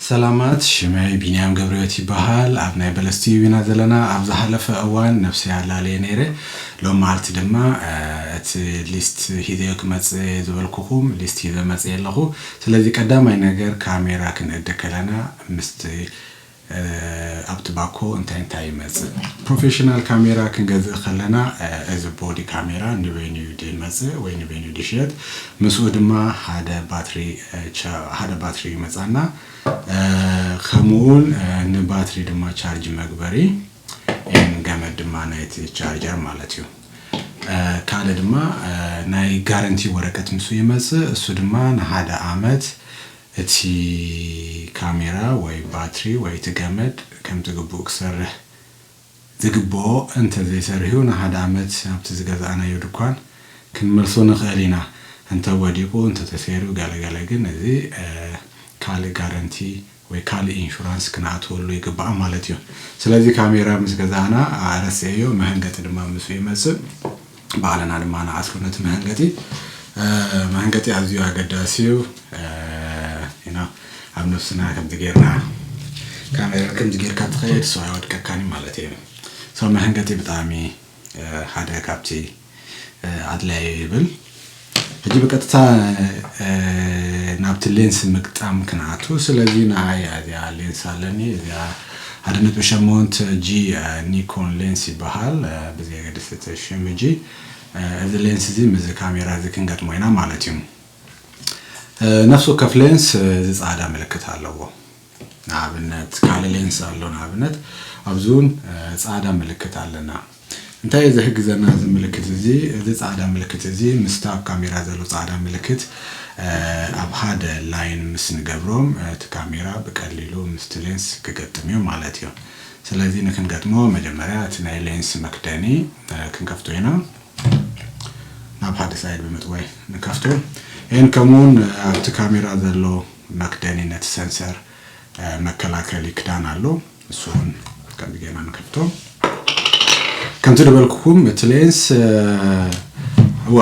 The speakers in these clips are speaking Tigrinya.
ሰላማት፣ ሽመይ ቢንያም ገብረህይወት ይበሃል። ኣብ ናይ በለስ ቲቪ ኢና ዘለና። ኣብ ዝሓለፈ እዋን ነብሰይ ኣላለየ ነይረ። ሎም መዓልቲ ድማ እቲ ሊስት ሂዘዮ ክመፅእ ዝበልኩኹም ሊስት ሂዘ መፅእ ኣለኹ። ስለዚ ቀዳማይ ነገር ካሜራ ክንእደ ከለና ምስቲ ኣብቲ ባኮ እንታይ እንታይ ይመፅእ? ፕሮፌሽናል ካሜራ ክንገዝእ ከለና እዚ ቦዲ ካሜራ ንበይኑ እዩ ድመፅእ ወይ ንበይኑ ድሽየጥ። ምስኡ ድማ ሓደ ባትሪ ሓደ ባትሪ ይመፃና። ከምኡውን ንባትሪ ድማ ቻርጅ መግበሪ ን ገመድ ድማ ናይቲ ቻርጀር ማለት እዩ። ካልእ ድማ ናይ ጋረንቲ ወረቀት ምስኡ ይመፅእ። እሱ ድማ ንሓደ ዓመት እቲ ካሜራ ወይ ባትሪ ወይ እቲ ገመድ ከምቲ ግቡእ ክሰርሕ ዝግብኦ እንተዘይሰሪሑ ንሓደ ዓመት ኣብቲ ዝገዛእናዮ ድኳን ክንመልሶ ንኽእል ኢና። እንተወዲቑ እንተተሰይሩ ገለገለ ግን እዚ ካልእ ጋረንቲ ወይ ካልእ ኢንሹራንስ ክንኣትወሉ ይግባእ ማለት እዩ። ስለዚ ካሜራ ምስ ገዛእና ኣረስዕዮ መሀንገጢ ድማ ምስኡ ይመፅእ። ባዕልና ድማ ንዓስሉ ነቲ መሀንገጢ። መሀንገጢ ኣዝዩ ኣገዳሲ እዩ። ኢና ኣብ ነብስና ከምዚ ጌርና ካሜራ ከምዚ ጌርካ ትኸይድ ሰው ኣይወድቀካን ማለት እዩ። ሰው መሀንገጢ ብጣዕሚ ሓደ ካብቲ ኣድላይ ይብል። ሕጂ ብቀጥታ ናብቲ ሌንስ ምግጣም ክንኣቱ። ስለዚ ንዓይ እዚኣ ሌንስ ኣለኒ። እዚኣ ሓደ ነጥቢ ሸሞንተ ጂ ኒኮን ሌንስ ይበሃል። ብዘየገድስ እቲ ሽም ሕጂ እዚ ሌንስ እዚ ምስዚ ካሜራ እዚ ክንገጥሞ ኢና ማለት እዩ። ነፍሲ ወከፍ ሌንስ እዚ ፃዕዳ ምልክት ኣለዎ። ንኣብነት ካልእ ሌንስ ኣሎ። ንኣብነት ኣብዚ እውን ፃዕዳ ምልክት ኣለና። እንታይ እዩ ዝሕግዘና እዚ ምልክት እዚ? እዚ ፃዕዳ ምልክት እዚ ምስቲ ኣብ ካሜራ ዘሎ ፃዕዳ ምልክት ኣብ ሓደ ላይን ምስ ንገብሮም እቲ ካሜራ ብቀሊሉ ምስቲ ሌንስ ክገጥም እዩ ማለት እዩ። ስለዚ ንክንገጥሞ መጀመርያ እቲ ናይ ሌንስ መክደኒ ክንከፍቶ ኢና። ናብ ሓደ ሳይድ ብምጥዋይ ንከፍቶ። ይህን ከምኡውን ኣብቲ ካሜራ ዘሎ መክደኒ ነቲ ሰንሰር መከላከሊ ክዳን ኣሎ። እሱ እውን ከምዚ ጌርና ንከፍቶ። ከምቲ ዝበልኩኩም እቲ ሌንስ እዋ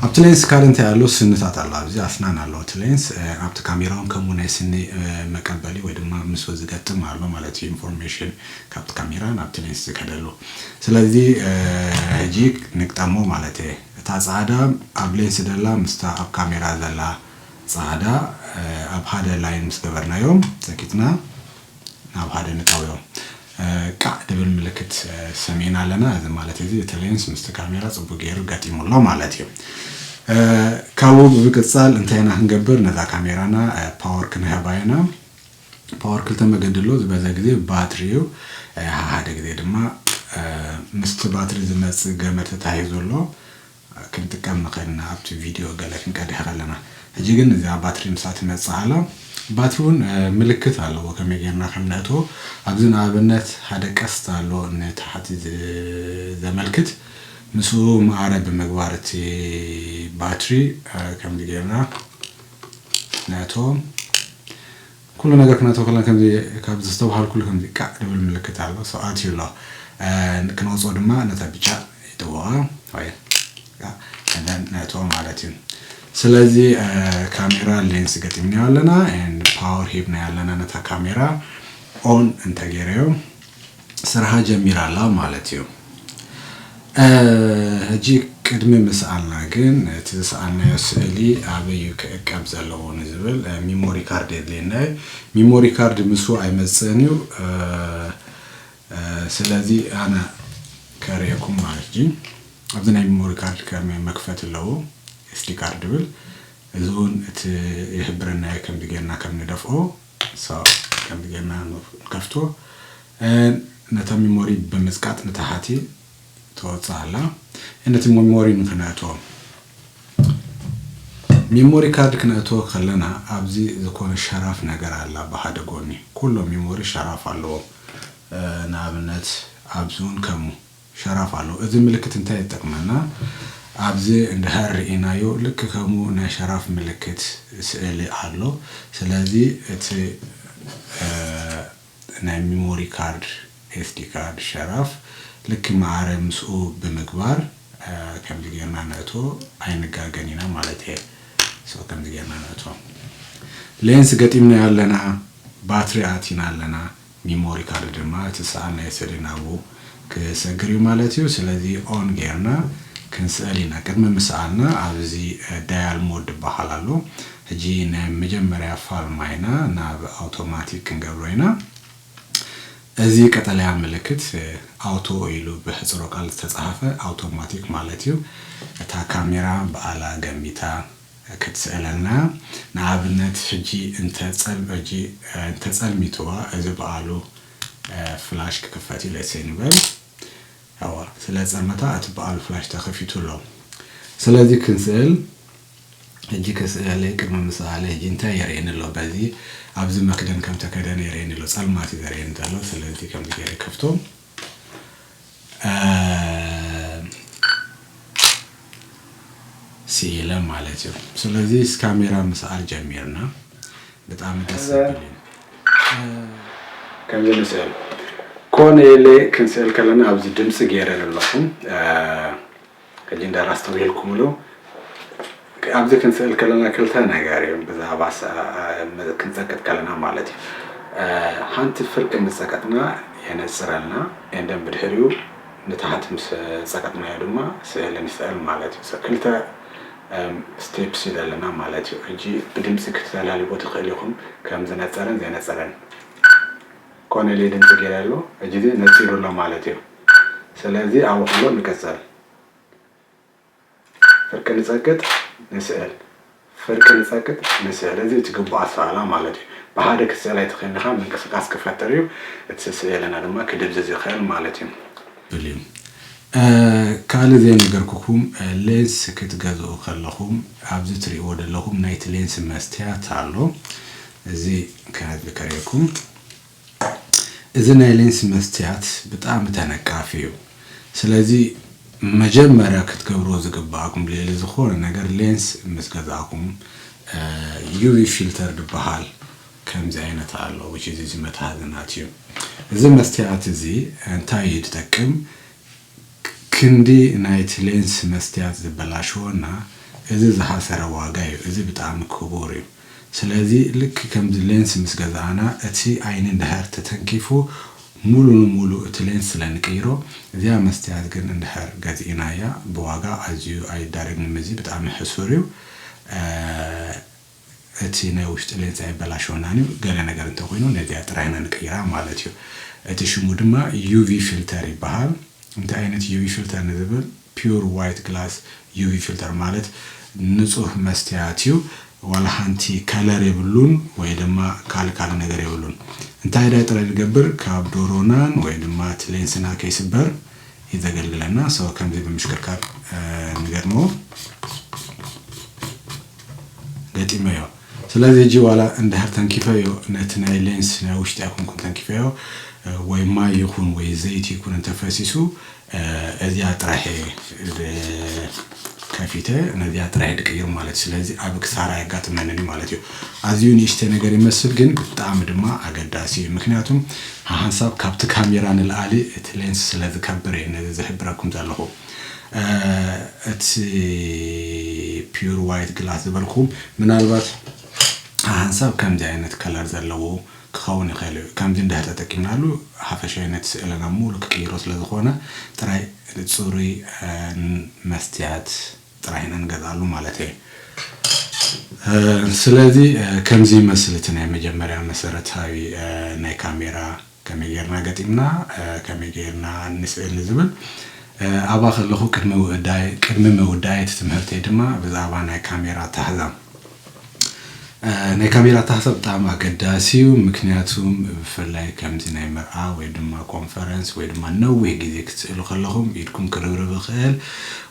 ኣብቲ ሌንስ ካልእ እንታይ ኣሎ? ስንታት ኣሎ። ኣብዚ ኣስናን ኣሎ። እቲ ሌንስ ኣብቲ ካሜራ እውን ከምኡ ናይ ስኒ መቀበሊ ወይ ድማ ምስኡ ዝገጥም ኣሎ ማለት እዩ። ኢንፎርሜሽን ካብቲ ካሜራ ናብቲ ሌንስ ዝከደሉ። ስለዚ ሕጂ ንግጠሞ ማለት እየ። እታ ፃዕዳ ኣብ ሌንስ ደላ ምስታ ኣብ ካሜራ ዘላ ፃዕዳ ኣብ ሓደ ላይን ምስ ገበርናዮም ሰኪትና ናብ ሓደ ንጣውዮም። ቃዕ ድብል ምልክት ሰሚዕና ኣለና። እዚ ማለት እዚ እቲ ሌንስ ምስቲ ካሜራ ፅቡቅ ገይሩ ገጢሙ ኣሎ ማለት እዩ። ካብኡ ብምቅፃል እንታይ ኢና ክንገብር? ነዛ ካሜራና ፓወር ክንህባ ኢና። ፓወር ክልተ መገዲ ኣሎ። ዝበዛ ግዜ ባትሪ እዩ። ሓደ ግዜ ድማ ምስቲ ባትሪ ዝመፅእ ገመድ ተታሂዙ ኣሎ። ክንጥቀም ንኽእል ኢና ኣብቲ ቪድዮ ገለ ክንቀድሕ ከለና። ሕጂ ግን እዚኣ ባትሪ ምሳ ትመፅእ ኣላ። ባትሪ እውን ምልክት ኣለዎ ከመይ ጌርና ከም ነእትዎ። ኣብዚ ንኣብነት ሓደ ቀስት ኣሎ ንታሕቲ ዘመልክት። ምስኡ ማዕረ ብምግባር እቲ ባትሪ ከምዚ ጌርና ነእትዎ። ኩሉ ነገር ክነእትዎ ከለና ከምዚ ካብ ዘስተብሃልኩሉ ከምዚ ቃዕ ድብል ምልክት ኣሎ። ሰው ኣትዩ ኣሎ። ክንወፅኦ ድማ ነታ ብጫ ይጥወቓ ወይ ነእትዎ ማለት እዩ። ስለዚ ካሜራ ሌንስ ገጢምናዮ ኣለና። ፓወር ሂብናዮ ኣለና ነታ ካሜራ ኦን እንተገይረዮ ስርሓ ጀሚራ ኣላ ማለት እዩ። ሕጂ ቅድሚ ምስኣልና ግን እቲ ዝሰኣልናዮ ስእሊ ኣበይ እዩ ክእቀብ ዘለዎ ንዝብል ሚሞሪ ካርድ የድልየና እዩ። ሚሞሪ ካርድ ምስኡ ኣይመፅእን እዩ። ስለዚ ኣነ ከርእየኩም ማለት እዩ። ኣብዚ ናይ ሚሞሪ ካርድ ከም መክፈት ኣለዎ። ኤስዲ ካርድ ብል እዚ እውን እቲ ይሕብረና እዩ ከምዚ ጌርና ከም ንደፍኦ። ከምዚ ጌርና ንከፍቶ። ነታ ሚሞሪ ብምፅቃጥ ንታሕቲ ትወፅእ ኣላ። ነቲ ሚሞሪ ንክነእትዎ ሚሞሪ ካርድ ክነእትዎ ከለና ኣብዚ ዝኾነ ሸራፍ ነገር ኣላ ብሓደ ጎኒ። ኩሎም ሚሞሪ ሸራፍ ኣለዎም። ንኣብነት ኣብዚ እውን ከምኡ ሸራፍ ኣሎ። እዚ ምልክት እንታይ ይጠቅመና? ኣብዚ እንድሕር ርኢናዮ ልክ ከምኡ ናይ ሸራፍ ምልክት ስእሊ ኣሎ። ስለዚ እቲ ናይ ሚሞሪ ካርድ ኤስዲ ካርድ ሸራፍ ልክ ማዕረ ምስኡ ብምግባር ከምዚ ጌርና ነእቶ ኣይንጋገን ኢና ማለት እየ። ከምዚ ጌርና ነእቶ። ሌንስ ገጢምና ኣለና። ባትሪ ኣቲና ኣለና። ሚሞሪ ካርድ ድማ እቲ ሰኣልናዮ ስእሊ ናብኡ ክሰግር እዩ ማለት እዩ። ስለዚ ኦን ጌርና ክንስእል ኢና። ቅድሚ ምስኣልና ኣብዚ ዳያል ሞድ ዝበሃል ኣሎ። ሕጂ ናይ መጀመርያ ፋል ማይና ናብ ኣውቶማቲክ ክንገብሮ ኢና። እዚ ቀጠልያ ምልክት ኣውቶ ኢሉ ብሕጽሮ ቃል ዝተጻሕፈ ኣውቶማቲክ ማለት እዩ። እታ ካሜራ ብኣላ ገሚታ ክትስእለልና። ንኣብነት ሕጂ እንተጸል- ሕጂ እንተጸልሚትዋ እዚ በኣሉ ፍላሽ ክክፈት እዩ። ለሴ ንበል ኣዋ ስለ ጸልመታ እቲ በኣሉ ፍላሽ ተኸፊቱ ኣሎ። ስለዚ ክንስእል ሕጂ ክስእለይ ቅድሚ ምስኣለይ ሕጂ እንታይ የርእየኒ ኣሎ? በዚ ኣብዚ መክደን ከም ተከደነ የርእየኒ ኣሎ። ጸልማት እዩ ዘርእየኒ ዘሎ። ስለዚ ከምዚ ገይረ ከፍቶ ስኢለ ማለት እዩ። ስለዚ ካሜራ ምስኣል ጀሚርና። ብጣዕሚ ደስ ዝብል እዩ። ከምዚ ንስእል ኮነ የለ ክንስእል ከለና ኣብዚ ድምፂ ገይረ ዘለኹም ሕጂ እንዳራስተውየልኩምሉ ኣብዚ ክንስእል ከለና ክልተ ነገር እዩ ብዛዕባ ክንፀቅጥ ከለና ማለት እዩ። ሓንቲ ፍርቂ ምፀቀጥና የነፅረልና እንደን ብድሕሪኡ ንታሕቲ ምስ ፀቀጥናዮ ድማ ስእሊ ንስእል ማለት እዩ። ክልተ ስቴፕስ እዩ ዘለና ማለት እዩ። ሕጂ ብድምፂ ክትተላልቦ ትኽእል ኢኹም ከም ዝነፀረን ዘይነፀረን። ኮነ ኢለ ድምፂ ገይረ ኣሎ። ሕጂ እዚ ነፂሩ ኣሎ ማለት እዩ። ስለዚ ኣብኡ ከሎ ንቀፀል። ፍርቂ ንፀቅጥ ንስእል፣ ፍርቂ ንፀቅጥ ንስእል። እዚ እቲ ግቡእ ኣሰኣላ ማለት እዩ። ብሓደ ክትስእል ኣይትኽእልን ኢኻ፣ ምንቅስቃስ ክፈጥር እዩ። እቲ ስእለና ድማ ክድብዝዝ ይኽእል ማለት እዩ። ብል እዩ። ካልእ ዘይነገርኩኹም ሌንስ ክትገዝኡ ከለኹም ኣብዚ ትሪእዎ ዘለኹም ናይቲ ሌንስ መስትያት ኣሎ። እዚ ከነዝከረኩም እዚ ናይ ሌንስ መስትያት ብጣዕሚ ተነቃፊ እዩ። ስለዚ መጀመርያ ክትገብርዎ ዝግብኣኩም ልዕሊ ዝኾነ ነገር ሌንስ ምስ ገዛእኩም ዩቪ ፊልተር ዝበሃል ከምዚ ዓይነት ኣሎ which is እዚ መትሃዚ ናት እዩ። እዚ መስትያት እዚ እንታይ እዩ ዝጠቅም? ክንዲ ናይቲ ሌንስ መስትያት ዝበላሽወና እዚ ዝሃሰረ ዋጋ እዩ። እዚ ብጣዕሚ ክቡር እዩ። ስለዚ ልክ ከምዚ ሌንስ ምስ ገዛእና እቲ ዓይኒ እንድሕር ተተንኪፉ ሙሉ ንሙሉ እቲ ሌንስ ስለ ንቅይሮ እዚኣ መስትያት ግን እንድሕር ገዚእናያ ብዋጋ ኣዝዩ ኣይዳረግንም። እዚ ብጣዕሚ ሕሱር እዩ። እቲ ናይ ውሽጢ ሌንስ ኣይበላሸወናን እዩ። ገለ ነገር እንተኮይኑ ነዚኣ ጥራይ ኢና ንቅይራ ማለት እዩ። እቲ ሽሙ ድማ ዩቪ ፊልተር ይበሃል። እንታይ ዓይነት ዩቪ ፊልተር ንዝብል ፒውር ዋይት ግላስ ዩቪ ፊልተር ማለት ንፁህ መስትያት እዩ። ዋላ ሓንቲ ከለር የብሉን ወይ ድማ ካልእ ካልእ ነገር የብሉን። እንታይ ዳይ ጥራይ ዝገብር ካብ ዶሮናን ወይ ድማ እቲ ሌንስና ከይስበር እዩ ዘገልግለና። So ከምዚ ብምሽክርካር ንገጥሞ ገጢመዮ። ስለዚ ሕጂ ዋላ እንድሕር ተንኪፈዮ ነቲ ናይ ሌንስ ናይ ውሽጢ ኣይኮንኩን ተንኪፈዮ ወይ ማይ ይኹን ወይ ዘይቲ ይኹን እንተፈሲሱ እዚኣ ጥራሕ ከፊተ ነዚኣ ጥራሕ ድቅይር ማለት እዩ። ስለዚ ኣብ ክሳራ የጋጥመንን ማለት እዩ። ኣዝዩ ንእሽተ ነገር ይመስል ግን ብጣዕሚ ድማ ኣገዳሲ እዩ። ምክንያቱም ሓንሳብ ካብቲ ካሜራ ንልኣሊ እቲ ሌንስ ስለ ዝከብር እየ ነዚ ዝሕብረኩም ዘለኹ። እቲ ፒውር ዋይት ግላስ ዝበልኩም ምናልባት ሓንሳብ ከምዚ ዓይነት ከለር ዘለዎ ክኸውን ይኽእል እዩ። ከምዚ እንድሕር ተጠቂምናሉ ሓፈሻዊ ነቲ ስእለና ሙሉ ክቅይሮ ስለ ዝኾነ ጥራይ ፅሩይ መስትያት ጥራይ ኢና ንገዝኣሉ ማለት እየ። ስለዚ ከምዚ ይመስል እቲ ናይ መጀመርያ መሰረታዊ ናይ ካሜራ ከመይ ጌርና ገጢምና ከመይ ጌርና ንስእል ንዝብል ኣብኣ ከለኹ ቅድሚ ምውዳይ ቅድሚ ምውዳይ እቲ ትምህርተይ ድማ ብዛዕባ ናይ ካሜራ ኣታሕዛ ናይ ካሜራ ኣታሕዛ ብጣዕሚ ኣገዳሲ እዩ። ምክንያቱ ብፍላይ ከምዚ ናይ መርዓ ወይ ድማ ኮንፈረንስ ወይ ድማ ነዊሕ ግዜ ክትስእሉ ከለኹም ኢድኩም ክርብርብ ይኽእል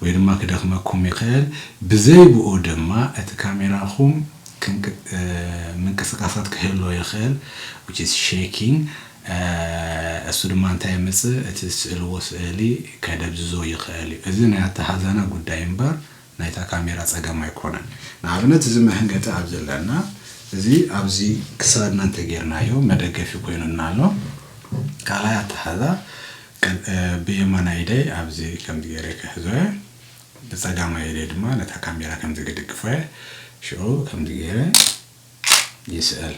ወይ ድማ ክደኽመኩም ይኽእል። ብዘይ ብኡ ድማ እቲ ካሜራኹም ምንቅስቃሳት ክህልዎ ይኽእል which is shaking እሱ ድማ እንታይ የምፅእ እቲ ዝስእልዎ ስእሊ ከደብዝዞ ይኽእል እዩ። እዚ ናይ ኣተሓዛና ጉዳይ እምበር ናይታ ካሜራ ጸገም ኣይኮነን። ንኣብነት እዚ መሐንገጢ ኣብዚ ኣለና። እዚ ኣብዚ ክሳድና እንተጌርናዮ መደገፊ ኮይኑና ኣሎ። ካልኣይ ኣተሓዛ ብየማናይ ኢደይ ኣብዚ ከምዚ ገይረ ክሕዞ እየ። ብጸጋማይ ኢደይ ድማ ነታ ካሜራ ከምዚ ክድግፎ እየ። ሽዑ ከምዚ ገይረ ይስእል።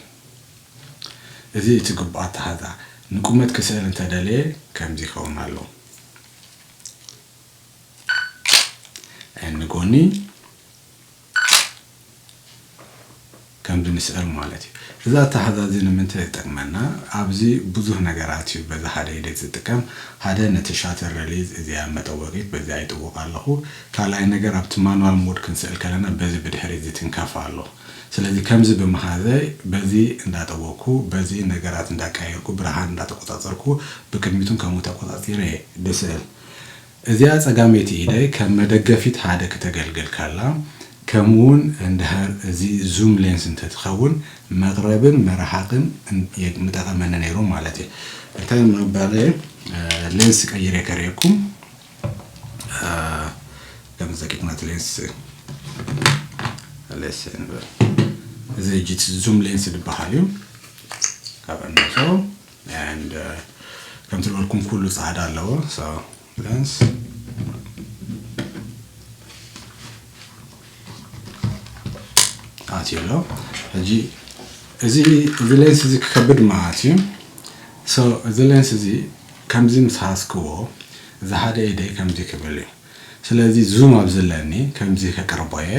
እዚ እቲ ግቡእ ኣተሓዛ። ንቁመት ክስእል እንተደለየ ከምዚ ይኸውን ኣሎ። ንጎኒ ከምዚ ንስእል ማለት እዩ። እዚ ኣተሓዛ እዚ ንምንታይ ይጠቅመና? ኣብዚ ብዙህ ነገራት እዩ በዚ ሓደ ኢደ ዝጥቀም። ሓደ ነቲ ሻተር ረሊዝ እዚኣ መጠወቂት በዚኣ ይጥውቕ ኣለኹ። ካልኣይ ነገር ኣብቲ ማኑዋል ሞድ ክንስእል ከለና በዚ ብድሕሪ እዚ ትንካፍ ኣሎ። ስለዚ ከምዚ ብምሃዘይ በዚ እንዳጠወቅኩ በዚ ነገራት እንዳቀያየርኩ ብርሃን እንዳተቆጻጸርኩ ብቅድሚቱን ከምኡ ተቆጻጺረ እየ ድስእል። እዚኣ ጸጋመይቲ ኢደይ ከም መደገፊት ሓደ ክተገልግል ከላ፣ ከምኡውን እንድሕር እዚ ዙም ሌንስ እንተትኸውን መቕረብን መርሓቕን እን- የ- ምጠቐመኒ ነይሩ ማለት እዩ። እንታይ ምባለ ሌንስ ቀይረ ከርእየኩም። ከም ዘቂጥናት ሌንስ ሌንስ ንበል። እዚ ጂ ዙም ሌንስ ዝበሃል እዩ። ካብ እንሶ and ከምቲ ዝበልኩም ኩሉ ጻዕዳ ኣለዎ። So lens ኣትዩ ኣሎ። ሕጂ እዚ እዚ ሌንስ እዚ ክከብድ ማለት እዩ። So እዚ ሌንስ እዚ ከምዚ ምስ ሃዝክዎ እዚ ሓደ ኢደይ ከምዚ ክብል እዩ። ስለዚ ዙም ኣብ ዘለኒ ከምዚ ከቅርቦ እየ፣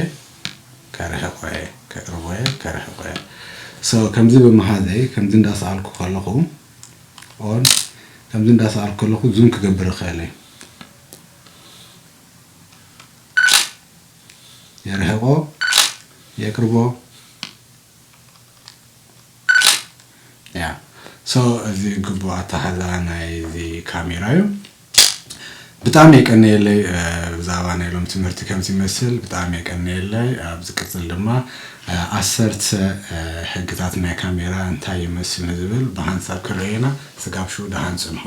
ከርሕቆ እየ፣ ከቅርቦ እየ፣ ከርሕቆ እየ። So ከምዚ ብምሃዘይ ከምዚ እንዳሰኣልኩ ከለኹ ኦን ከምዚ እንዳሰኣልኩ ከለኹ ዙም ክገብር ይኽእል እየ። የርሕቆ፣ የቅርቦ። ያ so እዚ ግቡእ ኣተሓዛ ናይ እዚ ካሜራ እዩ። ብጣዕሚ የቀንየለይ። ብዛዕባ ናይ ሎም ትምህርቲ ከምዚ ይመስል። ብጣዕሚ የቀንየለይ። ኣብ ዝቅጽል ድማ ዓሰርተ ሕግታት ናይ ካሜራ እንታይ ይመስል ንዝብል ብሓንሳብ ክረየና። ስጋብ ሽው ደሓን ጽንሑ።